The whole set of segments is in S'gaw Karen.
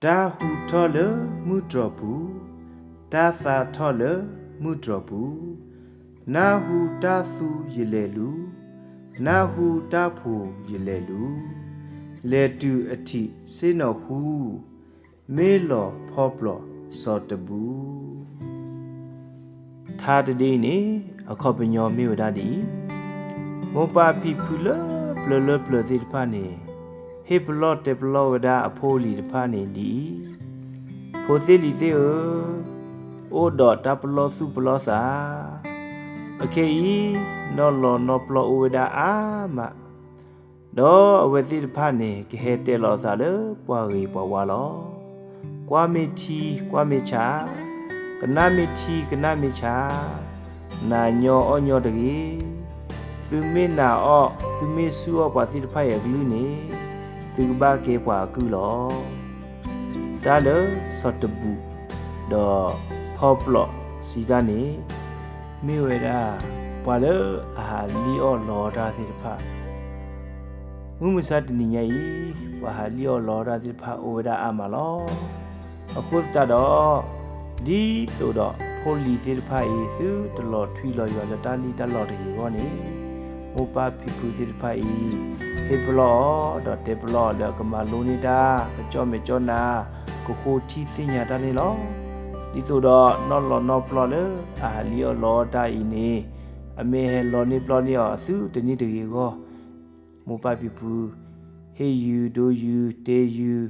တၢ်ဟူးထီၣ်လၢမုၢ်တြီၤပူၤ, တၢ်သါထီၣ်လၢမုၢ်တြီၤပူၤ, နၢ်ဟူတၢ်သူယလဲၤလူၤ, နၢ်ဟူတၢ်ဖိယလဲၤလူၤ, လဲၤတုၤအထံးဆ့ၣ်နီၤဟူ, မ့ၢ်လီၤဖီပျီစီၤတဘူၣ်. ထါတဒ့အံၤန့ၣ် အခီပညီမ့ၢ်ဝဲဒၣ်ဒ်အံၤ, မိၢ်ပၢ်ဖံဖုလၢပျၢၤလၢပျၢၤသ့ၣ်တဖၣ်န့ၣ် ဟ့ၣ်ပလီၢ်တဲပလီၢ်ဝဲဒၣ်အဖိအလံၤတဖၣ်န့ၣ်ဒ်အံၤ, ဖိသ့ၣ်လံၤသ့ၣ်ဧၢ, အိၣ်ဒီးတၢ်ပလီၢ်သူၣ်ပလီၢ်သး, အခဲအံၤ နီၢ်လီၤနီၢ်ပျီၢ်အိၣ်ဝဲဒၣ်အါမး, ဒီးအဝဲသ့ၣ်တဖၣ်န့ၣ် ကဟဲတဲလီၤအသးလၢပှၤဂ့ၤပှၤဝါလီၤ. ကွၢ်မ့ၢ်ထံကွၢ်မ့ၢ်ဆး, ကနၣ်မ့ၢ်ထံကနၣ်မ့ၢ်ဆး, နာ်ညီအီၣ်ညီတဂ့ၤ. သုမ့ၢ်နာ်အီၣ် သုမ့ၢ်ဆူၣ်အီၣ်ပှၤသ့ၣ်တဖၣ်အံၤအကလုၢ်န့ၣ် သုကဘၣ်ကဲပှၤအကုၢ်လီၤ. တၢ်လၢစီၤတဘူၣ် ဒီးဖီပျီစံးတၢ်န့ၣ် မ့ၢ်ဝဲဒၣ် ပှၤလၢအဟးလံၣ်အီၣ်လီတၢ်သ့ၣ်တဖၣ်, မုၢ်မဆါတနံၤညါအံၤ ပှၤဟးလံၣ်အီၣ်လီတၢ်သ့ၣ်တဖၣ်အိၣ်ဝဲဒၣ်အါမးလီၤ. အဃိသတးဒီး ဒ်သိးဒီးဖိလံၤသ့ၣ်တဖၣ်အံၤ သုတလီၤထွံလီၤယွၤလၢတၢ်လံၣ်တၢ်လီတဂ့ၤအဂီၢ်န့ၣ်, မိၢ်ပၢ်ဖံဖုသ့ၣ်တဖၣ်အံၤ ဟ့ၣ်ပလီၢ်အီၤ ဒီးတဲပလီၢ်အီၤလၢအကမၤလိန့ၢ်တၢ် ကကၠီၣ်မဲာ်ကၠီၣ်နါ ကဃိထံသ့ၣ်ညါတၢ်န့ၣ်လီၤ. ဒ်သိးဒီးနီၢ်လီၤနီၢ်ပျီၢ်လၢအဟးလံၣ်အီၣ်လီတၢ်အံၤန့ၣ် အမ့ၢ်ဟဲလီန့ၢ်ပျီၢ်န့ၢ်အီၤအသုတနံၣ်တဂ့ၤအဂီၢ်, မိၢ်ပၢ်ဖံဖု ဟ့ၣ်ယုၢ်ဒိယုၢ်တဲယုၢ်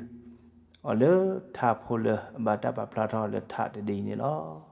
အီၤလၢထါဖိလၢအဘၣ်တၢ်ပာ်ဖျါထီၣ်လၢထါတဒ့အံၤန့ၣ်လီၤ.